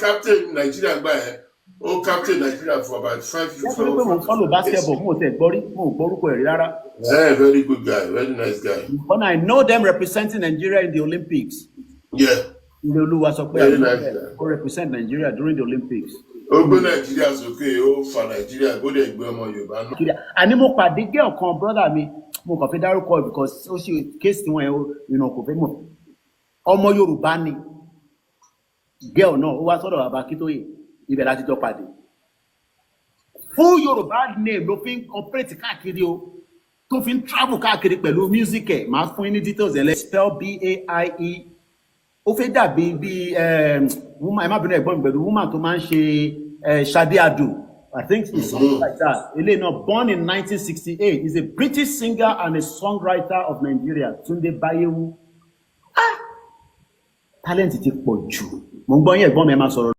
Captain Nigeria gbà yẹn, ó captain Nigeria for about 5 Wọ́n sọ pé mo ń follow basketball, mo ò tẹ̀ gbọ́ rí, mo ò gbórúkọ ẹ̀ rí rárá. Yeah, very good guy, very nice guy. But I know them representing Nigeria in the Olympics. Ire Olúwa sọ pé Very I know nice them guy. ó represent Nigeria during the Olympics. Ó gbé Nàìjíríà sókè, ó fa Nàìjíríà, ó dẹ̀ gbé ọmọ Yorùbá náà. Nàìjíríà. Àní mo pàdé girl kan, brother mi, mo kàn fi dárúkọ ẹ̀ because ó ṣe case tí wọ́n yẹn kò fẹ́ mọ̀. Ọmọ Yorùbá ni girl náà, ó wá sọ́dọ̀ bàbá Akíntóyè, ibẹ̀ láti jọ pàdé. Full Yorùbá name ló fi ń operate káàkiri o, tó fi ń travel káàkiri pẹ̀lú music ẹ̀. Máa fún yín ní details ẹ̀ lẹ́ spell Baie. Ó fẹ́ dàbí bí woman, ẹ má bínú, ẹ̀gbọ́n mi, pẹ̀lú woman tó máa ń ṣe Ṣadé Adu. I think it's something like that. Eléyìí náà, born in 1968, is a British singer and a songwriter of Nigeria, Túndé Báyéwú. Ah, talent ti pọ̀ jù. Mo ń gbọ́ yín, ẹ̀gbọ́n mi, ẹ máa sọ̀rọ̀.